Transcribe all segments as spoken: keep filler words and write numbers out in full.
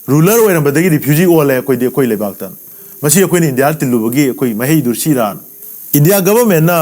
Ruler ꯑꯣꯏꯔꯝꯕꯗꯒꯤ refugee ꯑꯣꯜꯂꯦ ꯑꯩꯈꯣꯏꯗꯤ, ꯑꯩꯈꯣꯏ ꯂꯩꯕꯥꯛꯇ꯫ ꯃꯁꯤ ꯑꯩꯈꯣꯏꯅ ꯏꯟꯗꯤꯌꯥ ꯇꯤꯜꯂꯨꯕꯒꯤ ꯑꯩꯈꯣꯏ ꯃꯍꯩꯗꯨ ꯁꯤꯔꯥꯅ꯫ ꯏꯟꯗꯤꯌꯥ ꯒꯚꯔꯟꯃꯦꯟꯠꯅ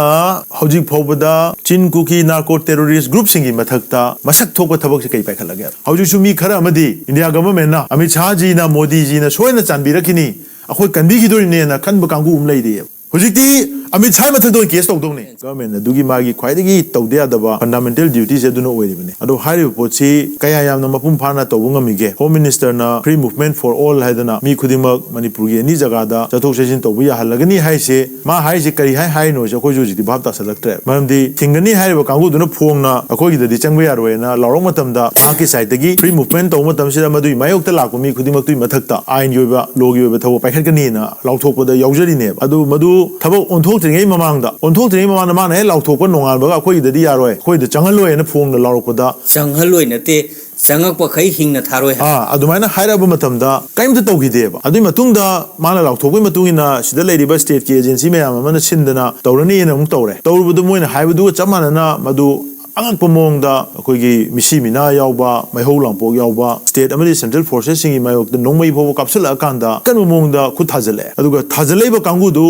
ꯍꯧꯖꯤꯛ ꯐꯥꯎꯕꯗ ꯆꯤꯟ ꯀꯨꯀꯤ ꯅꯥꯔꯀꯣ ꯇꯦꯔꯣꯔꯤꯁ ꯒ꯭ꯔꯨꯞꯁꯤꯡꯒꯤ ꯃꯊꯛꯇ ꯃꯁꯛ ꯊꯣꯛꯄ ꯊꯕꯛꯁꯤ ꯀꯩ ꯄꯥꯏꯈꯠꯂꯒꯦ? ꯍꯧꯖꯤꯛꯁꯨ ꯃꯤ ꯈꯔ ꯑꯃꯗꯤ ꯏꯟꯗꯤꯌꯥ ꯒꯚꯔꯟꯃꯦꯟꯠꯅ, ꯑꯃꯤꯠ ꯁꯥꯍꯖꯤꯅ, ꯃꯣꯗꯤꯖꯤꯅ ꯁꯣꯏꯅ ꯆꯥꯟꯕꯤꯔꯛꯈꯤꯅꯤ, ꯑꯩꯈꯣꯏ ꯀꯟꯕꯤꯈꯤꯗꯣꯔꯤꯅꯦꯅ ꯈꯟꯕ ꯀꯥꯡꯕꯨ ꯑꯃ ꯂꯩꯔꯤꯑꯕ꯫ ꯍꯧꯖꯤꯛꯇꯤ ꯑꯃꯤꯠ ꯁꯥꯍꯒꯤ ꯃꯊꯛꯇ ꯑꯣꯏꯅ ꯀꯦꯁ ꯇꯧꯗꯧꯅꯤ꯫ ꯒꯚꯔꯟꯃꯦꯟꯠ ꯑꯗꯨꯒꯤ ꯃꯥꯒꯤ ꯈ꯭ꯋꯥꯏꯗꯒꯤ ꯇꯧꯗ ꯌꯥꯗꯕ ꯐꯟꯗꯥꯃꯦꯟꯇꯦꯜ ꯗ꯭ꯌꯨꯇꯤꯁꯦ ꯑꯗꯨꯅ ꯑꯣꯏꯔꯤꯕꯅꯤ꯫ ꯑꯗꯣ ꯍꯥꯏꯔꯤꯕ ꯄꯣꯠꯁꯤ ꯀꯌꯥ ꯌꯥꯝꯅ ꯃꯄꯨꯡ ꯐꯥꯅ ꯇꯧꯕ ꯉꯝꯃꯤꯒꯦ? ꯍꯣꯝ ꯃꯤꯅꯤꯁꯇꯔꯅ Free Movement for All ꯍꯥꯏꯗꯅ ꯃꯤ ꯈꯨꯗꯤꯡꯃꯛ ꯃꯅꯤꯄꯨꯔꯒꯤ ꯑꯦꯅꯤ ꯖꯒꯥꯗ ꯆꯠꯊꯣꯛ ꯆꯠꯁꯤꯟ ꯇꯧꯕ ꯌꯥꯍꯜꯂꯒꯅꯤ ꯍꯥꯏꯁꯦ, ꯃꯥ ꯍꯥꯏꯁꯦ ꯀꯔꯤ ꯍꯥꯏ ꯍꯥꯏꯅꯣꯁꯦ ꯑꯩꯈꯣꯏꯁꯨ ꯍꯧꯖꯤꯛꯇꯤ ꯚꯥꯞ ꯇꯥꯁꯤꯜꯂꯛꯇ꯭ꯔꯦ꯫ ꯃꯔꯝꯗꯤ ꯊꯤꯡꯒꯅꯤ ꯍꯥꯏꯔꯤꯕ ꯀꯥꯡꯕꯨꯗꯨꯅ ꯐꯣꯡꯅ ꯑꯩꯈꯣꯏꯒꯤꯗꯗꯤ ꯆꯪꯕ ꯌꯥꯔꯣꯏꯅ ꯂꯥꯎꯔꯛ ꯃꯇꯝꯗ, ꯃꯍꯥꯛꯀꯤ ꯁꯥꯏꯠꯇꯒꯤ Free Movement ꯇꯧꯕ ꯃꯇꯝꯁꯤꯗ ꯃꯗꯨꯒꯤ ꯃꯥꯌꯣꯛꯇ ꯂꯥꯛꯄ ꯃꯤ ꯈꯨꯗꯤꯡꯃꯛꯇꯨꯒꯤ ꯃꯊꯛꯇ ꯑꯥꯏꯟꯒꯤ ꯑꯣꯏꯕ, ꯂꯣꯒꯤ ꯑꯣꯏꯕ ꯊꯕꯛ ꯄꯥꯏꯈꯠꯀꯅꯤꯅ ꯂꯥꯎꯊꯣꯛꯄꯗ ꯌꯥꯎꯖꯔꯤꯅꯦꯕ꯫ ꯑꯗꯨ ꯃꯗꯨ ꯊꯕꯛ ꯑꯣꯟꯊꯣꯛꯇ꯭ꯔꯤꯉꯩ ꯃꯃꯥꯡꯗ, ꯑꯣꯟꯊꯣꯛꯇ꯭ꯔꯤꯉꯩ ꯃꯃꯥꯡꯗ ꯃꯥꯅ ꯍꯦꯛ ꯂꯥꯎꯊꯣꯛꯄ ꯅꯣꯡꯉꯥꯟꯕꯒ ꯑꯩꯈꯣꯏꯒꯤꯗꯗꯤ ꯌꯥꯔꯣꯏ, ꯑꯩꯈꯣꯏꯗ ꯆꯪꯍꯜꯂꯣꯏꯅ ꯐꯣꯡꯅ ꯂꯥꯎꯔꯛꯄꯗ, "ꯆꯪꯍꯜꯂꯣꯏ ꯅꯠꯇꯦ, ꯆꯪꯉꯛꯄꯈꯩ ꯍꯤꯡꯅ ꯊꯥꯔꯣꯏ" ꯍꯥꯏ꯫ ꯑꯥ, ꯑꯗꯨꯃꯥꯏꯅ ꯍꯥꯏꯔꯛꯑꯕ ꯃꯇꯝꯗ ꯀꯔꯤꯝꯇ ꯇꯧꯈꯤꯗꯦꯕ꯫ ꯑꯗꯨꯒꯤ ꯃꯇꯨꯡꯗ ꯃꯥꯅ ꯂꯥꯎꯊꯣꯛꯄꯒꯤ ꯃꯇꯨꯡ ꯏꯟꯅ ꯁꯤꯗ ꯂꯩꯔꯤꯕ ꯁ꯭ꯇꯦꯠꯀꯤ ꯑꯦꯖꯦꯟꯁꯤ ꯃꯌꯥꯝ ꯑꯃꯅ ꯁꯤꯟꯗꯅ ꯇꯧꯔꯅꯤꯅ ꯑꯃꯨꯛ ꯇꯧꯔꯦ꯫ ꯇꯧꯔꯨꯕꯗ ꯃꯣꯏꯅ ꯍꯥꯏꯕꯗꯨꯒ ꯆꯞ ꯃꯥꯟꯅꯅ ꯃꯗꯨ ꯑꯉꯛꯄ ꯃꯑꯣꯡꯗ ꯑꯩꯈꯣꯏꯒꯤ ꯃꯤꯁꯤ ꯃꯤꯅꯥ ꯌꯥꯎꯕ, ꯃꯩꯍꯧ ꯂꯥꯡꯄꯣꯛ ꯌꯥꯎꯕ ꯁ꯭ꯇꯦꯠ ꯑꯃꯗꯤ ꯁꯦꯟꯇ꯭ꯔꯦꯜ ꯐꯣꯔꯁꯦꯁꯁꯤꯡꯒꯤ ꯃꯥꯌꯣꯛꯇ ꯅꯣꯡꯃꯩ ꯐꯥꯎꯕ ꯀꯥꯞꯁꯤꯜꯂꯛꯑꯀꯥꯟꯗ ꯑꯀꯟꯕ ꯃꯑꯣꯡꯗ ꯈꯨꯠ ꯊꯥꯖꯤꯜꯂꯛꯑꯦ꯫ ꯑꯗꯨꯒ ꯊꯥꯖꯤꯜꯂꯛꯏꯕ ꯀꯥꯡꯕꯨꯗꯨ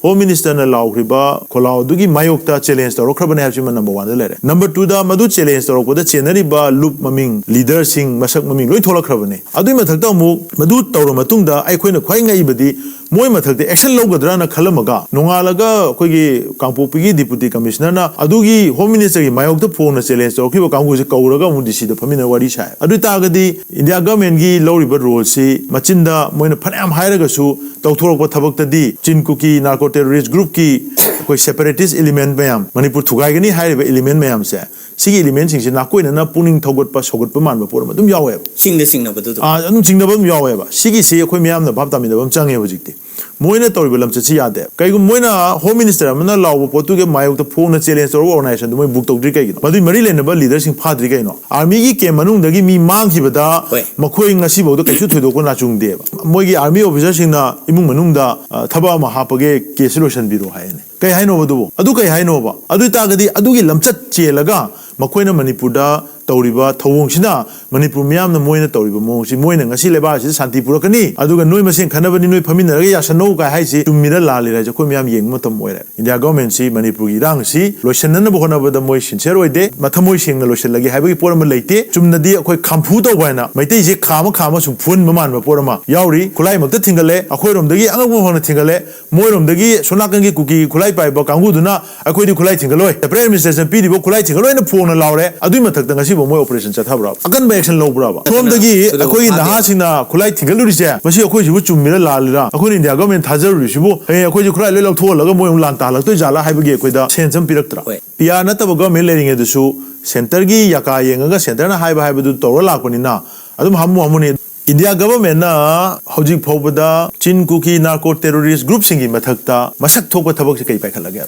ꯍꯣꯝ ꯃꯤꯅꯤꯁꯇꯔꯅ ꯂꯥꯎꯈ꯭ꯔꯤꯕ ꯈꯣꯜꯂꯥꯎ ꯑꯗꯨꯒꯤ ꯃꯥꯌꯣꯛꯇ ꯆꯦꯂꯦꯟꯖ ꯇꯧꯔꯛꯈ꯭ꯔꯕꯅꯦ ꯍꯥꯏꯕꯁꯤꯃ ꯅꯝꯕꯔ ꯋꯥꯟꯗ ꯂꯩꯔꯦ꯫ ꯅꯝꯕꯔ ꯇꯨꯗ ꯃꯗꯨ ꯆꯦꯂꯦꯟꯖ ꯇꯧꯔꯛꯄꯗ ꯆꯦꯟꯅꯔꯤꯕ ꯂꯨꯞ ꯃꯃꯤꯡ, ꯂꯤꯗꯔꯁꯤꯡ, ꯃꯁꯛ ꯃꯃꯤꯡ ꯂꯣꯏ ꯊꯣꯛꯂꯛꯈ꯭ꯔꯕꯅꯦ꯫ ꯑꯗꯨꯒꯤ ꯃꯊꯛꯇ ꯑꯃꯨꯛ ꯃꯗꯨ ꯇꯧꯔ ꯃꯇꯨꯡꯗ ꯑꯩꯈꯣꯏꯅ ꯈ꯭ꯋꯥꯏ ꯉꯛꯏꯕꯗꯤ ꯃꯣꯏ ꯃꯊꯛꯇ ꯑꯦꯛꯁꯟ ꯂꯧꯒꯗ꯭ꯔꯥꯅ ꯈꯜꯂꯝꯃꯒ ꯅꯣꯡꯉꯥꯜꯂꯒ ꯑꯩꯈꯣꯏꯒꯤ ꯀꯥꯡꯄꯣꯛꯄꯤꯒꯤ ꯗꯤꯄꯨꯇꯤ ꯀꯃꯤꯁꯅꯔꯅ ꯑꯗꯨꯒꯤ ꯍꯣꯝ ꯃꯤꯅꯤꯁꯇꯔꯒꯤ ꯃꯥꯌꯣꯛꯇ ꯐꯣꯡꯅ ꯆꯦꯂꯦꯟꯖ ꯇꯧꯔꯛꯈꯤꯕ ꯀꯥꯡꯕꯨꯁꯦ ꯀꯧꯔꯒ ꯑꯃꯨꯛ ꯗꯤ ꯁꯤꯗ ꯐꯝꯃꯤꯟꯅ ꯋꯥꯔꯤ ꯁꯥꯏ꯫ ꯑꯗꯨ ꯑꯣꯏ ꯇꯥꯔꯒꯗꯤ ꯏꯟꯗꯤꯌꯥ ꯒꯚꯔꯟꯃꯦꯟꯠꯀꯤ ꯂꯧꯔꯤꯕ ꯔꯣꯜꯁꯤ ꯃꯆꯤꯟꯗ ꯃꯣꯏꯅ ꯐꯅꯌꯥꯝ ꯍꯥꯏꯔꯒꯁꯨ ꯇꯧꯊꯣꯔꯛꯄ ꯊꯕꯛꯇꯗꯤ ꯆꯤꯟ ꯀꯨꯀꯤ ꯅꯥꯔꯀꯣ ꯇꯦꯔꯣꯔꯤꯁ ꯒ꯭ꯔꯨꯞꯀꯤ ꯑꯩꯈꯣꯏ ꯁꯦꯄꯔꯦꯇꯤꯁ ꯏꯂꯤꯃꯦꯟꯠ ꯃꯌꯥꯝ, ꯃꯅꯤꯄꯨꯔ ꯊꯨꯒꯥꯏꯒꯅꯤ ꯍꯥꯏꯔꯤꯕ ꯏꯂꯤꯃꯦꯟꯠ ꯃꯌꯥꯝꯁꯦ, ꯁꯤꯒꯤ ꯏꯂꯤꯃꯦꯟꯠꯁꯤꯡꯁꯤ ꯅꯥꯀꯣꯏꯅꯅ ꯄꯨꯛꯅꯤꯡ ꯊꯧꯒꯠꯄ, ꯁꯧꯒꯠꯄ ꯃꯥꯟꯕ ꯄꯣꯠ ꯑꯃ ꯑꯗꯨꯝ ꯌꯥꯎꯋꯦꯕ꯫ ꯆꯤꯡꯗ ꯆꯤꯡꯅꯕꯗꯨꯗꯣ꯫ ꯑꯥ, ꯑꯗꯨꯝ ꯆꯤꯡꯅꯕ ꯑꯗꯨꯝ ꯌꯥꯎꯋꯦꯕ꯫ ꯁꯤꯒꯤꯁꯤ ꯑꯩꯈꯣꯏ ꯃꯤꯌꯥꯝꯅ ꯚꯥꯞ ꯇꯥꯃꯤꯟꯅꯕ ꯑꯃ ꯆꯪꯉꯦ ꯍꯧꯖꯤꯛꯇꯤ꯫ ꯃꯣꯏꯅ ꯇꯧꯔꯤꯕ ꯂꯝꯆꯠꯁꯤ ꯌꯥꯗꯦ꯫ ꯀꯩꯒꯨꯝꯕ ꯃꯣꯏꯅ ꯍꯣꯝ ꯃꯤꯅꯤꯁꯇꯔ ꯑꯃꯅ ꯂꯥꯎꯕ ꯄꯣꯠꯇꯨꯒꯤ ꯃꯥꯌꯣꯛꯇ ꯐꯣꯡꯅ ꯆꯦꯂꯦꯟꯖ ꯇꯧꯔꯕ ꯑꯣꯔꯒꯅꯥꯏꯖꯦꯁꯟꯗꯨ ꯃꯣꯏ ꯕꯨꯛ ꯇꯧꯗ꯭ꯔꯤ ꯀꯩꯒꯤꯅꯣ? ꯃꯗꯨꯒꯤ ꯃꯔꯤ ꯂꯩꯅꯕ ꯂꯤꯗꯔꯁꯤꯡ ꯐꯥꯗ꯭ꯔꯤ ꯀꯩꯅꯣ? ꯑꯥꯔꯃꯤꯒꯤ ꯀꯦꯝ ꯃꯅꯨꯡꯗꯒꯤ ꯃꯤ ꯃꯥꯡꯈꯤꯕꯗ ꯍꯣꯏ꯫ ꯃꯈꯣꯏ ꯉꯁꯤꯐꯥꯎꯗ ꯀꯩꯁꯨ ꯊꯣꯏꯗꯣꯛꯄ ꯅꯥꯆꯨꯡꯗꯦꯕ꯫ ꯃꯣꯏꯒꯤ ꯑꯥꯔꯃꯤ ꯑꯣꯐꯤꯁꯔꯁꯤꯡꯅ ꯏꯃꯨꯡ ꯃꯅꯨꯡꯗ, ꯑ, ꯊꯕꯛ ꯑꯃ ꯍꯥꯞꯄꯒꯦ ꯀꯦꯁꯁꯤ ꯂꯣꯏꯁꯤꯟꯕꯤꯔꯣ ꯍꯥꯏꯅꯤ꯫ ꯀꯩ ꯍꯥꯏꯅꯣꯕ ꯑꯗꯨꯕꯨ? ꯑꯗꯨ ꯀꯩ ꯍꯥꯏꯅꯣꯕ? ꯑꯗꯨ ꯑꯣꯏ ꯇꯥꯔꯒꯗꯤ ꯑꯗꯨꯒꯤ ꯂꯝꯆꯠ ꯆꯦꯜꯂꯒ ꯃꯈꯣꯏꯅ ꯃꯅꯤꯄꯨꯔꯗ ꯇꯧꯔꯤꯕ ꯊꯧꯑꯣꯡꯁꯤꯅ ꯃꯅꯤꯄꯨꯔ ꯃꯤꯌꯥꯝꯅ ꯃꯣꯏꯅ ꯇꯧꯔꯤꯕ ꯃꯑꯣꯡꯁꯤ, ꯃꯣꯏꯅ ꯉꯁꯤ ꯂꯩꯕꯥꯛ ꯑꯁꯤꯗ ꯁꯥꯟꯇꯤ ꯄꯨꯔꯛꯀꯅꯤ, ꯑꯗꯨꯒ ꯅꯣꯏ ꯃꯁꯦꯟ ꯈꯟꯅꯕꯅꯤ, ꯅꯣꯏ ꯐꯝꯃꯤꯟꯅꯔꯒ ꯌꯥꯁꯟꯅꯧ ꯀꯥꯏ ꯍꯥꯏꯁꯤ ꯆꯨꯝꯃꯤꯔ ꯂꯥꯜꯂꯤꯔ ꯍꯥꯏꯁꯦ ꯑꯩꯈꯣꯏ ꯃꯌꯥꯝ ꯌꯦꯡꯕ ꯃꯇꯝ ꯑꯣꯏꯔꯦ꯫ ꯏꯟꯗꯤꯌꯥ ꯒꯣꯔꯃꯦꯟꯁꯤ ꯃꯅꯤꯄꯨꯔꯒꯤ ꯏꯔꯥꯡ ꯑꯁꯤ ꯂꯣꯏꯁꯤꯟꯅꯅꯕ ꯍꯣꯠꯅꯕꯗ ꯃꯣꯏ ꯁꯤꯟꯁꯤꯌꯔ ꯑꯣꯏꯗꯦ꯫ ꯃꯊꯃꯣꯏ ꯁꯦꯡꯅ ꯂꯣꯏꯁꯤꯜꯂꯒꯦ ꯍꯥꯏꯕꯒꯤ ꯄꯣꯠ ꯑꯃ ꯂꯩꯇꯦ꯫ ꯆꯨꯝꯅꯗꯤ ꯑꯩꯈꯣꯏ ꯈꯥꯝꯐꯨ ꯇꯧꯕ ꯍꯥꯏꯅ ꯃꯩꯇꯩꯁꯦ ꯈꯥꯝꯃ ꯈꯥꯝꯃ ꯁꯨꯝ ꯐꯨꯍꯟꯕ ꯃꯥꯟꯕ ꯄꯣꯠ ꯑꯃ ꯌꯥꯎꯔꯤ꯫ ꯈꯨꯠꯂꯥꯏꯃꯛꯇ ꯊꯤꯡꯒꯠꯂꯦ, ꯑꯩꯈꯣꯏꯔꯣꯝꯗꯒꯤ ꯑꯉꯛꯄ ꯐꯪꯅ ꯊꯤꯡꯒꯠꯂꯦ, ꯃꯣꯏꯔꯣꯝꯗꯒꯤ ꯁꯣꯝ ꯅꯥꯀꯟꯒꯤ ꯀꯨꯀꯤꯒꯤ ꯈꯨꯠꯂꯥꯏ ꯄꯥꯏꯕ ꯀꯥꯡꯕꯨꯗꯨꯅ ꯑꯩꯈꯣꯏꯗꯤ ꯈꯨꯠꯂꯥꯏ ꯊꯤꯡꯒꯠꯂꯣꯏ, ꯁꯦꯄꯔꯦꯠ ꯑꯦꯗꯃꯤꯅꯤꯁꯇ꯭ꯔꯦꯁꯟ ꯄꯤꯔꯤꯕ ꯈꯨꯠꯂꯥꯏ ꯊꯤꯡꯒꯠꯂꯣꯏꯅ ꯐꯣꯡꯅ ꯂꯥꯎꯔꯦ꯫ ꯑꯗꯨꯏ ꯃꯊꯛꯇ ꯉꯁꯤꯐꯥꯎ ꯃꯣꯏ ꯑꯣꯄꯔꯦꯁꯟ ꯆꯠꯊꯕ꯭ꯔꯕ? ꯑꯀꯟꯕ ꯑꯦꯛꯁꯟ ꯂꯧꯕ꯭ꯔꯕ? ꯁꯣꯝꯗꯒꯤ ꯑꯩꯈꯣꯏꯒꯤ ꯅꯍꯥꯁꯤꯡꯅ ꯈꯨꯠꯂꯥꯏ ꯊꯤꯡꯒꯠꯂꯨꯔꯤꯁꯦ, ꯃꯁꯤ ꯑꯩꯈꯣꯏꯁꯤꯕꯨ ꯆꯨꯝꯃꯤꯔ ꯂꯥꯜꯂꯤꯔ? ꯑꯩꯈꯣꯏꯅ ꯏꯟꯗꯤꯌꯥ ꯒꯣꯔꯃꯦꯟ ꯊꯥꯖꯔꯨꯔꯤꯁꯤꯕꯨ ꯍꯌꯦꯡ ꯑꯩꯈꯣꯏꯁꯦ ꯈꯨꯠꯂꯥꯏ ꯂꯣꯏ ꯂꯧꯊꯣꯛꯍꯜꯂꯒ ꯃꯣꯏ ꯑꯃꯨꯛ ꯂꯥꯟ ꯇꯥꯍꯜꯂꯛꯇꯣꯏ ꯖꯥꯠꯂꯥ ꯍꯥꯏꯕꯒꯤ ꯑꯩꯈꯣꯏꯗ ꯁꯦꯟꯁ ꯑꯃ ꯄꯤꯔꯛꯇ꯭ꯔꯥ? ꯍꯣꯏ꯫ ꯄꯤ ꯑꯥꯔ ꯅꯠꯇꯕ ꯒꯣꯔꯃꯦꯟ ꯂꯩꯔꯤꯉꯩꯗꯁꯨ ꯁꯦꯟꯇꯔꯒꯤ ꯌꯥꯀꯥ ꯌꯦꯡꯉꯒ ꯁꯦꯟꯇꯔꯅ ꯍꯥꯏꯕ ꯍꯥꯏꯕꯗꯨ ꯇꯧꯔ ꯂꯥꯛꯄꯅꯤꯅ ꯑꯗꯨꯝ ꯍꯥꯃꯨ ꯍꯥꯃꯨꯅꯤ꯫ ꯏꯟꯗꯤꯌꯥ ꯒꯚꯔꯟꯃꯦꯟꯠꯅ ꯍꯧꯖꯤꯛ ꯐꯥꯎꯕꯗ ꯆꯤꯟ ꯀꯨꯀꯤ ꯅꯥꯔꯀꯣ ꯇꯦꯔꯣꯔꯤꯁ ꯒ꯭ꯔꯨꯞꯁꯤꯡꯒꯤ ꯃꯊꯛꯇ ꯃꯁꯛ ꯊꯣꯛꯄ ꯊꯕꯛꯁꯦ ꯀꯩ ꯄꯥꯏꯈꯠꯂꯒꯦ?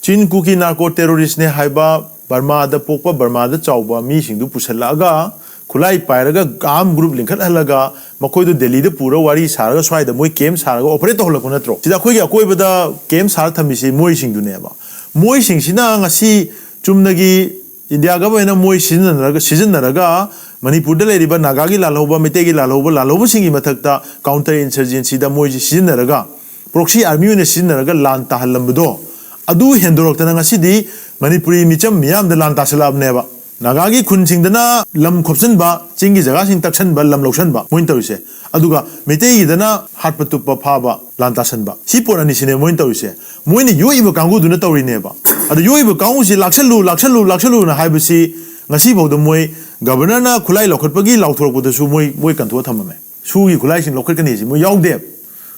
ꯆꯤꯟ ꯀꯨꯀꯤ ꯅꯥꯔꯀꯣ ꯇꯦꯔꯣꯔꯤꯁꯅꯦ ꯍꯥꯏꯕ, ꯕꯔꯃꯥꯗ ꯄꯣꯛꯄ, ꯕꯔꯃꯥꯗ ꯆꯥꯎꯕ ꯃꯤꯁꯤꯡꯗꯨ ꯄꯨꯁꯜꯂꯛꯑꯒ, ꯈꯨꯠꯂꯥꯏ ꯄꯥꯏꯔꯒ, ꯑꯥꯔꯝ ꯒ꯭ꯔꯨꯞ ꯂꯤꯡꯈꯠꯍꯜꯂꯒ, ꯃꯈꯣꯏꯗꯨ ꯗꯦꯜꯂꯤꯗ ꯄꯨꯔ ꯋꯥꯔꯤ ꯁꯥꯔꯒ ꯁ꯭ꯋꯥꯏꯗ ꯃꯣꯏ ꯀꯦꯝꯞ ꯁꯥꯔꯒ ꯑꯣꯄꯔꯦꯠ ꯇꯧꯍꯜꯂꯛꯄ ꯅꯠꯇ꯭ꯔꯣ? ꯁꯤꯗ ꯑꯩꯈꯣꯏꯒꯤ ꯑꯀꯣꯏꯕꯗ ꯀꯦꯝꯞ ꯁꯥꯔ ꯊꯝꯃꯤꯁꯤ ꯃꯣꯏꯁꯤꯡꯗꯨꯅꯦꯕ꯫ ꯃꯣꯏꯁꯤꯡꯁꯤꯅ ꯉꯁꯤ ꯆꯨꯝꯅꯒꯤ ꯏꯟꯗꯤꯌꯥ ꯒꯚꯔꯟꯃꯦꯟꯠꯅ ꯃꯣꯏ ꯁꯤꯖꯤꯟꯅꯔꯒ, ꯁꯤꯖꯤꯟꯅꯔꯒ ꯃꯅꯤꯄꯨꯔꯗ ꯂꯩꯔꯤꯕ ꯅꯥꯒꯥꯒꯤ ꯂꯥꯜꯍꯧꯕ, ꯃꯩꯇꯩꯒꯤ ꯂꯥꯜꯍꯧꯕ, ꯂꯥꯜꯍꯧꯕꯁꯤꯡꯒꯤ ꯃꯊꯛꯇ ꯀꯥꯎꯟꯇꯔ ꯏꯟꯁꯔꯖꯦꯟꯁꯤꯗ ꯃꯣꯏꯁꯤ ꯁꯤꯖꯤꯟꯅꯔꯒ, ꯄ꯭ꯔꯣꯛꯁꯤ ꯑꯥꯔꯃꯤ ꯑꯣꯏꯅ ꯁꯤꯖꯤꯟꯅꯔꯒ ꯂꯥꯟ ꯇꯥꯍꯜꯂꯝꯕꯗꯣ, ꯑꯗꯨ ꯍꯦꯟꯗꯣꯔꯛꯇꯅ ꯉꯁꯤꯗꯤ ꯃꯅꯤꯄꯨꯔꯤ ꯃꯤꯆꯝ ꯃꯤꯌꯥꯝꯗ ꯂꯥꯟ ꯇꯥꯁꯜꯂꯛꯑꯕꯅꯦꯕ꯫ ꯅꯥꯒꯥꯒꯤ ꯈꯨꯟꯁꯤꯡꯗꯅ ꯂꯝ ꯈꯣꯞꯆꯟꯕ, ꯆꯤꯡꯒꯤ ꯖꯒꯥꯁꯤꯡ ꯇꯛꯁꯟꯕ, ꯂꯝ ꯂꯧꯁꯟꯕ ꯃꯣꯏꯅ ꯇꯧꯔꯤꯁꯦ꯫ ꯑꯗꯨꯒ ꯃꯩꯇꯩꯒꯤꯗꯅ ꯍꯥꯠꯄ ꯇꯨꯞꯄ ꯐꯥꯕ, ꯂꯥꯟ ꯇꯥꯁꯟꯕ꯫ ꯁꯤ ꯄꯣꯠ ꯑꯅꯤꯁꯤꯅꯦ ꯃꯣꯏꯅ ꯇꯧꯔꯤꯁꯦ꯫ ꯃꯣꯏꯅ ꯌꯣꯛꯏꯕ ꯀꯥꯡꯕꯨꯗꯨꯅ ꯇꯧꯔꯤꯅꯦꯕ꯫ ꯑꯗ ꯌꯣꯛꯏꯕ ꯀꯥꯡꯕꯨꯁꯤ ꯂꯥꯛꯁꯜꯂꯨ, ꯂꯥꯛꯁꯜꯂꯨ, ꯂꯥꯛꯁꯜꯂꯨꯅ ꯍꯥꯏꯕꯁꯤ ꯉꯁꯤꯐꯥꯎꯗ ꯃꯣꯏ ꯒꯕꯔꯅꯔꯅ ꯈꯨꯠꯂꯥꯏ ꯂꯧꯈꯠꯄꯒꯤ ꯂꯥꯎꯊꯣꯔꯛꯄꯗꯁꯨ ꯃꯣꯏ, ꯃꯣꯏ ꯀꯟꯊꯣꯛꯑ ꯊꯝꯃꯝꯃꯦ꯫ ꯁꯨꯒꯤ ꯈꯨꯠꯂꯥꯏꯁꯤꯡ ꯂꯧꯈꯠꯀꯅꯤꯁꯤ ꯃꯣꯏ ꯌꯥꯎꯗꯦꯕ꯫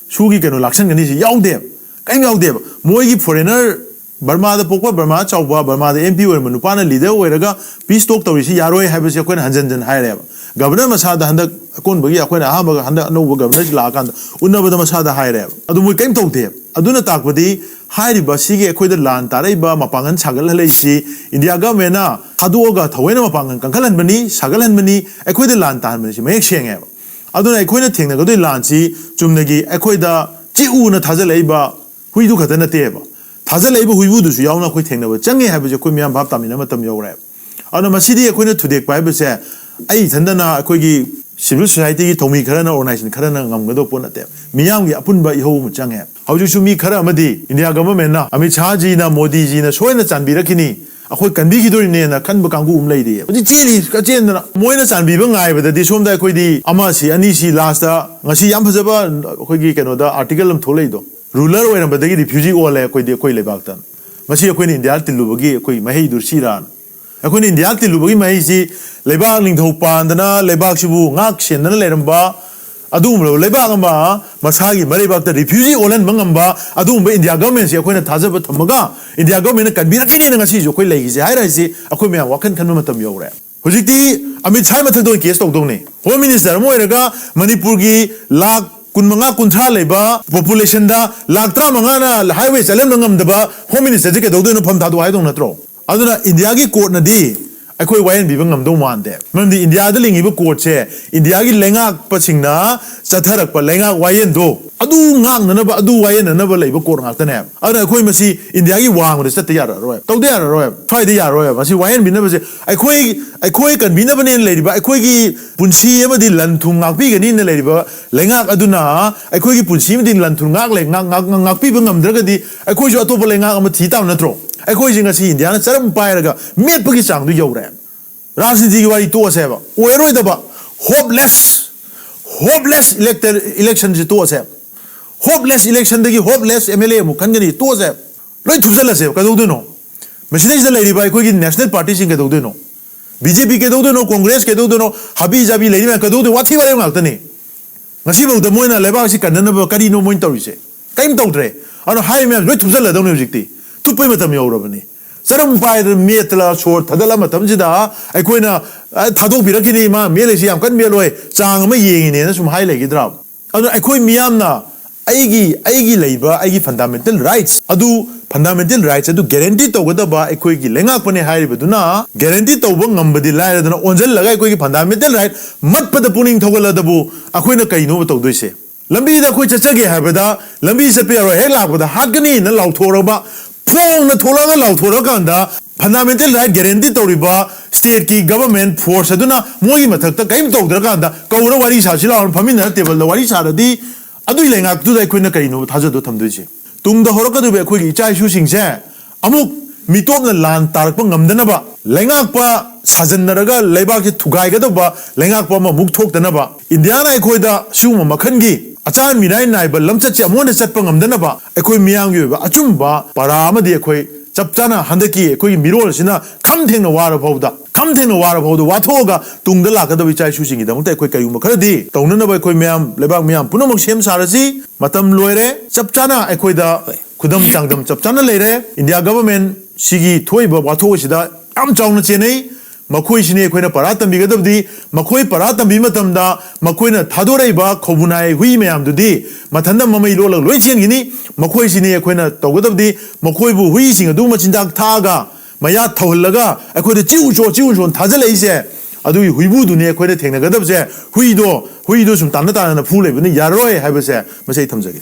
ꯁꯨꯒꯤ ꯀꯩꯅꯣ ꯂꯥꯛꯁꯟꯒꯅꯤꯁꯤ ꯌꯥꯎꯗꯦꯕ꯫ ꯀꯔꯤꯝ ꯌꯥꯎꯗꯦꯕ꯫ ꯃꯣꯏꯒꯤ ꯐꯣꯔꯦꯅꯔ, ꯕꯔꯃꯥꯗ ꯄꯣꯛꯄ, ꯕꯔꯃꯥ ꯆꯥꯎꯕ, ꯕꯔꯃꯥꯗ ꯑꯦꯝ ꯄꯤ ꯑꯣꯏꯔꯝꯕ ꯅꯨꯄꯥꯅ ꯂꯤꯗꯔ ꯑꯣꯏꯔꯒ ꯄꯤꯁ ꯇꯣꯛ ꯇꯧꯔꯤꯁꯤ ꯌꯥꯔꯣꯏ ꯍꯥꯏꯕꯁꯤ ꯑꯩꯈꯣꯏꯅ ꯍꯟꯖꯟ ꯍꯟꯖꯟ ꯍꯥꯏꯔꯦꯕ꯫ ꯒꯕꯔꯅꯔ ꯃꯁꯥꯗ ꯍꯟꯗꯛ ꯑꯀꯣꯟꯕꯒꯤ ꯑꯩꯈꯣꯏꯅ ꯑꯍꯥꯟꯕ ꯍꯟꯗꯛ ꯑꯅꯧꯕ ꯒꯕꯔꯅꯔꯁꯤ ꯂꯥꯛꯑꯀꯥꯟꯗ ꯎꯅꯕꯗ ꯃꯁꯥꯗ ꯍꯥꯏꯔꯦꯕ꯫ ꯑꯗꯨ ꯃꯣꯏ ꯀꯔꯤꯝ ꯇꯧꯗꯦꯕ꯫ ꯑꯗꯨꯅ ꯇꯥꯛꯄꯗꯤ ꯍꯥꯏꯔꯤꯕ ꯁꯤꯒꯤ ꯑꯩꯈꯣꯏꯗ ꯂꯥꯟ ꯇꯥꯔꯛꯏꯕ ꯃꯄꯥꯡꯒꯜ ꯁꯥꯒꯠꯍꯜꯂꯛꯏꯁꯤ ꯏꯟꯗꯤꯌꯥ ꯒꯚꯔꯟꯃꯦꯟꯠꯅ ꯊꯥꯗꯣꯛꯑꯒ ꯊꯑꯣꯏꯅ ꯃꯄꯥꯡꯒꯜ ꯀꯟꯈꯠꯍꯟꯕꯅꯤ, ꯁꯥꯒꯠꯍꯟꯕꯅꯤ, ꯑꯩꯈꯣꯏꯗ ꯂꯥꯟ ꯇꯥꯍꯟꯕꯅꯤ, ꯁꯤ ꯃꯌꯦꯛ ꯁꯦꯡꯉꯦꯕ꯫ ꯑꯗꯨꯅ ꯑꯩꯈꯣꯏꯅ ꯊꯦꯡꯅꯒꯗꯣꯏ ꯂꯥꯟꯁꯤ ꯆꯨꯝꯅꯒꯤ ꯑꯩꯈꯣꯏꯗ ꯆꯤꯛꯎꯅ ꯊꯥꯖꯤꯜꯂꯛꯏꯕ ꯍꯨꯏꯗꯨ ꯈꯛꯇ ꯅꯠꯇꯦꯕ꯫ ꯊꯥꯖꯤꯜꯂꯛꯏꯕ ꯍꯨꯏꯕꯨꯗꯨꯁꯨ ꯌꯥꯎꯅ ꯑꯩꯈꯣꯏ ꯊꯦꯡꯅꯕ ꯆꯪꯉꯦ ꯍꯥꯏꯕꯁꯦ ꯑꯩꯈꯣꯏ ꯃꯤꯌꯥꯝ ꯚꯥꯞ ꯇꯥꯃꯤꯟꯅꯕ ꯃꯇꯝ ꯌꯧꯔꯦꯕ꯫ ꯑꯗꯨꯅ ꯃꯁꯤꯗꯤ ꯑꯩꯈꯣꯏꯅ ꯊꯨꯗꯦꯛꯄ ꯍꯥꯏꯕꯁꯦ ꯑꯩ ꯏꯊꯟꯗꯅ, ꯑꯩꯈꯣꯏꯒꯤ civil society ꯒꯤ ꯊꯧꯃꯤ ꯈꯔꯅ, organization ꯈꯔꯅ ꯉꯝꯒꯗꯧꯕ ꯄꯣꯠ ꯅꯠꯇꯦ꯫ ꯃꯤꯌꯥꯝꯒꯤ ꯑꯄꯨꯟꯕ ꯏꯍꯧ ꯑꯃ ꯆꯪꯉꯦ꯫ ꯍꯧꯖꯤꯛꯁꯨ ꯃꯤ ꯈꯔ ꯑꯃꯗꯤ India government ꯅ, ꯑꯃꯤꯠ ꯁꯥꯍꯖꯤꯅ, ꯃꯣꯗꯤꯖꯤꯅ ꯁꯣꯏꯅ ꯆꯥꯟꯕꯤꯔꯛꯈꯤꯅꯤ, ꯑꯩꯈꯣꯏ ꯀꯟꯕꯤꯈꯤꯗꯣꯔꯤꯅꯦꯅ ꯈꯟꯕ ꯀꯥꯡꯕꯨ ꯑꯃ ꯂꯩꯔꯤꯌꯦ꯫ ꯍꯧꯖꯤꯛ ꯆꯦꯜꯂꯤ, ꯆꯦꯟꯗꯅ꯫ ꯃꯣꯏꯅ ꯆꯥꯟꯕꯤꯕ ꯉꯥꯏꯕꯗꯗꯤ ꯁꯣꯝꯗ ꯑꯩꯈꯣꯏꯗꯤ ꯑꯃ ꯁꯤ, ꯑꯅꯤ ꯁꯤ, last ꯇ ꯉꯁꯤ ꯌꯥꯝ ꯐꯖꯕ ꯑꯩꯈꯣꯏꯒꯤ ꯀꯩꯅꯣꯗ article ꯑꯃ ꯊꯣꯛꯂꯛꯏꯗꯣ, "Ruler ꯑꯣꯏꯔꯝꯕꯗꯒꯤ refugee ꯑꯣꯜꯂꯦ ꯑꯩꯈꯣꯏꯗꯤ, ꯑꯩꯈꯣꯏ ꯂꯩꯕꯥꯛꯇ"꯫ ꯃꯁꯤ ꯑꯩꯈꯣꯏꯅ India ꯇꯤꯜꯂꯨꯕꯒꯤ ꯑꯩꯈꯣꯏ ꯃꯍꯩꯗꯨ ꯁꯤꯔꯥꯅ꯫ ꯑꯩꯈꯣꯏꯅ India ꯇꯤꯜꯂꯨꯕꯒꯤ ꯃꯍꯩꯁꯤ, ꯂꯩꯕꯥꯛ ꯅꯤꯡꯊꯧ ꯄꯥꯟꯗꯅ ꯂꯩꯕꯥꯛꯁꯤꯕꯨ ꯉꯥꯛ ꯁꯦꯟꯗꯅ ꯂꯩꯔꯝꯕ ꯑꯗꯨꯒꯨꯝꯂꯕ ꯂꯩꯕꯥꯛ ꯑꯃ, ꯃꯁꯥꯒꯤ ꯃꯔꯩꯕꯥꯛꯇ refugee ꯑꯣꯜꯍꯟꯕ ꯉꯝꯕ ꯑꯗꯨꯒꯨꯝꯕ India government ꯁꯤ ꯑꯩꯈꯣꯏꯅ ꯊꯥꯖꯕ ꯊꯝꯃꯒ, India government ꯅ ꯀꯟꯕꯤꯔꯛꯈꯤꯅꯤꯅ ꯉꯁꯤꯁꯨ ꯑꯩꯈꯣꯏ ꯂꯩꯔꯤꯁꯦ ꯍꯥꯏꯔꯤꯁꯦ, ꯑꯩꯈꯣꯏ ꯃꯌꯥꯝ ꯋꯥꯈꯜ ꯈꯟꯕ ꯃꯇꯝ ꯌꯧꯔꯦ꯫ ꯍꯧꯖꯤꯛꯇꯤ ꯑꯃꯤꯠ ꯁꯥꯍ ꯃꯊꯛꯇ ꯑꯣꯏꯅ case ꯇꯧꯗꯧꯅꯤ꯫ Home Minister ꯑꯃ ꯑꯣꯏꯔꯒ ꯃꯅꯤꯄꯨꯔꯒꯤ ꯂꯥꯈ ꯀꯨꯟꯃꯉꯥ ꯀꯨꯟꯊ꯭ꯔꯥ ꯂꯩꯕ population ꯗ ꯂꯥꯈ ꯇꯔꯥꯃꯉꯥꯅ highway ꯆꯠꯍꯟꯕ ꯉꯝꯗꯕ Home Minister ꯁꯦ ꯀꯩꯗꯧꯗꯣꯏꯅꯣ? ꯐꯝ ꯊꯥꯗꯣꯛꯑꯣ ꯍꯥꯏꯗꯧ ꯅꯠꯇ꯭ꯔꯣ? ꯑꯗꯨꯅ India ꯒꯤ court ꯅꯗꯤ ꯑꯩꯈꯣꯏ ꯋꯥꯌꯦꯟꯕꯤꯕ ꯉꯝꯗꯧ ꯃꯥꯟꯗꯦ꯫ ꯃꯔꯝꯗꯤ India ꯗ ꯂꯤꯡꯉꯤꯕ court ꯁꯦ India ꯒꯤ ꯂꯩꯉꯥꯛꯄꯁꯤꯡꯅ ꯆꯠꯊꯔꯛꯄ ꯂꯩꯉꯥꯛ ꯋꯥꯌꯦꯟꯗꯣ ꯑꯗꯨ ꯉꯥꯛꯅꯅꯕ, ꯑꯗꯨ ꯋꯥꯌꯦꯟꯅꯅꯕ ꯂꯩꯕ court ꯉꯥꯛꯇꯅꯦ꯫ ꯑꯗꯨꯅ ꯑꯩꯈꯣꯏ ꯃꯁꯤ India ꯒꯤ ꯋꯥꯡꯃꯗ ꯆꯠꯇ ꯌꯥꯔꯔꯣꯏ, ꯇꯧꯗ ꯌꯥꯔꯔꯣꯏ, ꯁ꯭ꯋꯥꯏꯗ ꯌꯥꯔꯔꯣꯏ꯫ ꯃꯁꯤ ꯋꯥꯌꯦꯟꯕꯤꯅꯕꯁꯦ ꯑꯩꯈꯣꯏ, ꯑꯩꯈꯣꯏ ꯀꯟꯕꯤꯅꯕꯅꯦꯅ ꯂꯩꯔꯤꯕ, ꯑꯩꯈꯣꯏꯒꯤ ꯄꯨꯟꯁꯤ ꯑꯃꯗꯤ ꯂꯟ ꯊꯨꯝ ꯉꯥꯛꯄꯤꯒꯅꯤꯅ ꯂꯩꯔꯤꯕ ꯂꯩꯉꯥꯛ ꯑꯗꯨꯅ ꯑꯩꯈꯣꯏꯒꯤ ꯄꯨꯟꯁꯤ ꯑꯃꯗꯤ ꯂꯟ ꯊꯨꯝ ꯉꯥꯛ ꯂꯩ-, ꯉꯥꯛ-, ꯉꯥꯛ-, ꯉꯥꯛꯄꯤꯕ ꯉꯝꯗ꯭ꯔꯒꯗꯤ ꯑꯩꯈꯣꯏꯁꯨ ꯑꯇꯣꯞꯄ ꯂꯩꯉꯥꯛ ꯑꯃ ꯊꯤ ꯇꯥꯕ ꯅꯠꯇ꯭ꯔꯣ? ꯑꯩꯈꯣꯏꯁꯦ ꯉꯁꯤ India ꯅ ꯆꯔꯝ ꯄꯥꯏꯔꯒ ꯃꯦꯠꯄꯒꯤ ꯆꯥꯡꯗꯨ ꯌꯧꯔꯦ꯫ ꯔꯥꯖꯅꯤꯇꯤꯒꯤ ꯋꯥꯔꯤ ꯇꯣꯛꯑꯁꯦꯕ꯫ ꯑꯣꯏꯔꯔꯣꯏꯗꯕ, hopeless, hopeless elector-, election ꯁꯦ ꯇꯣꯛꯑꯁꯦꯕ꯫ Hopeless election ꯗꯒꯤ hopeless M L A ꯑꯃꯨꯛ ꯈꯟꯒꯅꯤ, ꯇꯣꯛꯑꯁꯦꯕ꯫ ꯂꯣꯏ ꯊꯨꯞꯆꯜꯂꯁꯦꯕ꯫ ꯀꯩꯗꯧꯗꯣꯏꯅꯣ? ꯃꯁꯤꯗꯩꯁꯤꯗ ꯂꯩꯔꯤꯕ ꯑꯩꯈꯣꯏꯒꯤ national party ꯁꯤꯡ ꯀꯩꯗꯧꯗꯣꯏꯅꯣ? B J P ꯀꯩꯗꯧꯗꯣꯏꯅꯣ? Congress ꯀꯩꯗꯧꯗꯣꯏꯅꯣ? ꯍꯥꯕꯤ ꯖꯥꯕꯤ ꯂꯩꯔꯤ ꯃꯌꯥꯝ ꯀꯩꯗꯧꯗꯣꯏꯅꯣ? ꯋꯥꯊꯤ ꯋꯥꯔꯦꯝ ꯉꯥꯛꯇꯅꯤ꯫ ꯉꯁꯤꯐꯥꯎꯗ ꯃꯣꯏꯅ ꯂꯩꯕꯥꯛ ꯑꯁꯤ ꯀꯟꯅꯅꯕ ꯀꯔꯤꯅꯣ ꯃꯣꯏꯅ ꯇꯧꯔꯤꯁꯦ? ꯀꯔꯤꯝ ꯇꯧꯗ꯭ꯔꯦ꯫ ꯑꯗꯨꯅ ꯍꯥꯏꯔꯤꯕ ꯃꯌꯥꯝ ꯂꯣꯏ ꯊꯨꯞꯆꯜꯂꯗꯧꯅꯤ ꯍꯧꯖꯤꯛꯇꯤ꯫ ꯊꯨꯞꯄꯩ ꯃꯇꯝ ꯌꯧꯔꯕꯅꯤ꯫ ꯆꯔꯝ ꯄꯥꯏꯗꯅ ꯃꯦꯠꯇꯅ ꯁꯣꯔ ꯊꯥꯗꯠꯂ ꯃꯇꯝꯁꯤꯗ ꯑꯩꯈꯣꯏꯅ, "ꯑ, ꯊꯥꯗꯣꯛꯄꯤꯔꯛꯈꯤꯅꯤ, ꯃꯥ ꯃꯦꯠꯂꯤꯁꯤ ꯌꯥꯝ ꯀꯟꯅ ꯃꯦꯠꯂꯣꯏ, ꯆꯥꯡ ꯑꯃ ꯌꯦꯡꯉꯤꯅꯦꯅ" ꯁꯨꯝ ꯍꯥꯏ ꯂꯩꯈꯤꯗ꯭ꯔꯥ? ꯑꯗꯨꯅ ꯑꯩꯈꯣꯏ ꯃꯤꯌꯥꯝꯅ ꯑꯩꯒꯤ, ꯑꯩꯒꯤ ꯂꯩꯕ ꯑꯩꯒꯤ fundamental rights ꯑꯗꯨ, fundamental rights ꯑꯗꯨ guarantee ꯇꯧꯒꯗꯕ ꯑꯩꯈꯣꯏꯒꯤ ꯂꯩꯉꯥꯛꯄꯅꯦ ꯍꯥꯏꯔꯤꯕꯗꯨꯅ guarantee ꯇꯧꯕ ꯉꯝꯕꯗꯤ ꯂꯥꯏꯔꯗꯅ ꯑꯣꯟꯁꯤꯜꯂꯒ ꯑꯩꯈꯣꯏꯒꯤ fundamental right ꯃꯠꯄꯗ ꯄꯨꯛꯅꯤꯡ ꯊꯧꯒꯠꯂꯗꯕꯨ ꯑꯩꯈꯣꯏꯅ ꯀꯩꯅꯣꯕ ꯇꯧꯗꯣꯏꯁꯦ? ꯂꯝꯕꯤꯗ ꯑꯩꯈꯣꯏ ꯆꯠꯆꯒꯦ ꯍꯥꯏꯕꯗ ꯂꯝꯕꯤ ꯆꯠꯄ ꯌꯥꯔꯣꯏ, ꯍꯦꯛ ꯂꯥꯛꯄꯗ ꯍꯥꯠꯀꯅꯤꯅ ꯂꯥꯎꯊꯣꯔꯛꯄ, ꯐꯣꯡꯅ ꯊꯣꯛꯂꯛꯑꯒ ꯂꯥꯎꯊꯣꯔꯛꯑꯀꯥꯟꯗ ꯐꯟꯗꯥꯃꯦꯟꯇꯦꯜ ꯔꯥꯏꯠ ꯒꯦꯔꯦꯟꯇꯤ ꯇꯧꯔꯤꯕ ꯁ꯭ꯇꯦꯠꯀꯤ ꯒꯚꯔꯟꯃꯦꯟꯠ ꯐꯣꯔꯁ ꯑꯗꯨꯅ ꯃꯣꯏꯒꯤ ꯃꯊꯛꯇ ꯀꯔꯤꯝ ꯇꯧꯗ꯭ꯔꯀꯥꯟꯗ ꯀꯧꯔ ꯋꯥꯔꯤ ꯁꯥꯁꯤ ꯂꯥꯎꯅ ꯐꯝꯃꯤꯟꯅꯔ ꯇꯦꯕꯜꯗ ꯋꯥꯔꯤ ꯁꯥꯔꯗꯤ, ꯑꯗꯨꯒꯤ ꯂꯩꯉꯥꯛꯇꯨꯗ ꯑꯩꯈꯣꯏꯅ ꯀꯔꯤꯅꯣꯕ ꯊꯥꯖꯗꯣ ꯊꯝꯗꯣꯏꯁꯦ? ꯇꯨꯡꯗ ꯍꯧꯔꯛꯀꯗꯧꯔꯤꯕ ꯑꯩꯈꯣꯏꯒꯤ ꯏꯆꯥ ꯏꯁꯨꯁꯤꯡꯁꯦ ꯑꯃꯨꯛ ꯃꯤꯇꯣꯞꯅ ꯂꯥꯟ ꯇꯥꯔꯛꯄ ꯉꯝꯗꯅꯕ, ꯂꯩꯉꯥꯛꯄ ꯁꯥꯖꯟꯅꯔꯒ ꯂꯩꯕꯥꯛꯁꯦ ꯊꯨꯒꯥꯏꯒꯗꯧꯕ ꯂꯩꯉꯥꯛꯄ ꯑꯃꯃꯨꯛ ꯊꯣꯛꯇꯅꯕ, ꯏꯟꯗꯤꯌꯥꯅ ꯑꯩꯈꯣꯏꯗ ꯁꯤꯒꯨꯝꯕ ꯃꯈꯜꯒꯤ ꯑꯆꯥꯟ ꯃꯤꯔꯥꯏ ꯅꯥꯏꯕ ꯂꯝꯆꯠꯁꯦ ꯑꯃꯨꯛ ꯍꯟꯅ ꯆꯠꯄ ꯉꯝꯗꯅꯕ, ꯑꯩꯈꯣꯏ ꯃꯤꯌꯥꯝꯒꯤ ꯑꯣꯏꯕ ꯑꯆꯨꯝꯕ ꯄꯔꯥ ꯑꯃꯗꯤ ꯑꯩꯈꯣꯏ ꯆꯞ ꯆꯥꯅ ꯍꯟꯗꯛꯀꯤ ꯑꯩꯈꯣꯏꯒꯤ ꯃꯤꯔꯣꯜ ꯑꯁꯤꯅ ꯈꯝ ꯊꯦꯡꯅ ꯋꯥꯔ ꯐꯥꯎꯗ, ꯈꯝ ꯊꯦꯡꯅ ꯋꯥꯔ ꯐꯥꯎꯗ ꯋꯥꯊꯣꯛꯑꯒ ꯇꯨꯡꯗ ꯂꯥꯛꯀꯗꯕ ꯏꯆꯥ ꯏꯁꯨꯁꯤꯡꯒꯤꯗꯃꯛꯇ ꯑꯩꯈꯣꯏ ꯀꯔꯤꯒꯨꯝꯕ ꯈꯔꯗꯤ ꯇꯧꯅꯅꯕ ꯑꯩꯈꯣꯏ ꯃꯌꯥꯝ, ꯂꯩꯕꯥꯛ ꯃꯌꯥꯝ ꯄꯨꯝꯅꯃꯛ ꯁꯦꯝ ꯁꯥꯔꯁꯤ꯫ ꯃꯇꯝ ꯂꯣꯏꯔꯦ꯫ ꯆꯞ ꯆꯥꯅ ꯑꯩꯈꯣꯏꯗ ꯈꯨꯗꯝ ꯆꯥꯡꯗꯝ ꯆꯞ ꯆꯥꯅ ꯂꯩꯔꯦ꯫ ꯏꯟꯗꯤꯌꯥ ꯒꯚꯔꯟꯃꯦꯟꯠ ꯁꯤꯒꯤ ꯊꯣꯛꯏꯕ ꯋꯥꯊꯣꯛ ꯑꯁꯤꯗ ꯌꯥꯝ ꯆꯥꯎꯅ ꯆꯦꯟꯅꯩ꯫ ꯃꯈꯣꯏꯁꯤꯅꯤ ꯑꯩꯈꯣꯏꯅ ꯄꯔꯥ ꯇꯝꯕꯤꯒꯗꯕꯗꯤ꯫ ꯃꯈꯣꯏ ꯄꯔꯥ ꯇꯝꯕꯤ ꯃꯇꯝꯗ ꯃꯈꯣꯏꯅ ꯊꯥꯗꯣꯔꯛꯏꯕ ꯈꯧꯕꯨꯅꯥꯏ ꯍꯨꯏ ꯃꯌꯥꯝꯗꯨꯗꯤ ꯃꯊꯟꯇ ꯃꯃꯩ ꯂꯣꯜꯂꯒ ꯂꯣꯏ ꯆꯦꯟꯈꯤꯅꯤ꯫ ꯃꯈꯣꯏꯁꯤꯅꯤ ꯑꯩꯈꯣꯏꯅ ꯇꯧꯒꯗꯕꯗꯤ꯫ ꯃꯈꯣꯏꯕꯨ ꯍꯨꯏꯁꯤꯡ ꯑꯗꯨ ꯃꯆꯤꯟꯖꯥꯛ ꯊꯥꯛꯑꯒ ꯃꯌꯥ ꯊꯧꯍꯜꯂꯒ ꯑꯩꯈꯣꯏꯗ ꯆꯤꯎ ꯆꯣ, ꯆꯤꯎ ꯆꯣ ꯊꯥꯖꯤꯜꯂꯛꯏꯁꯦ, ꯑꯗꯨꯒꯤ ꯍꯨꯏꯕꯨꯗꯨꯅꯤ ꯑꯩꯈꯣꯏꯅ ꯊꯦꯡꯅꯒꯗꯕꯁꯦ꯫ ꯍꯨꯏꯗꯣ, ꯍꯨꯏꯗꯣ ꯁꯨꯝ ꯇꯥꯟꯅ ꯇꯥꯟꯅꯅ ꯐꯨ ꯂꯩꯕꯅ ꯌꯥꯔꯔꯣꯏ ꯍꯥꯏꯕꯁꯦ ꯃꯁꯤ ꯑꯩ ꯊꯝꯖꯒꯦ꯫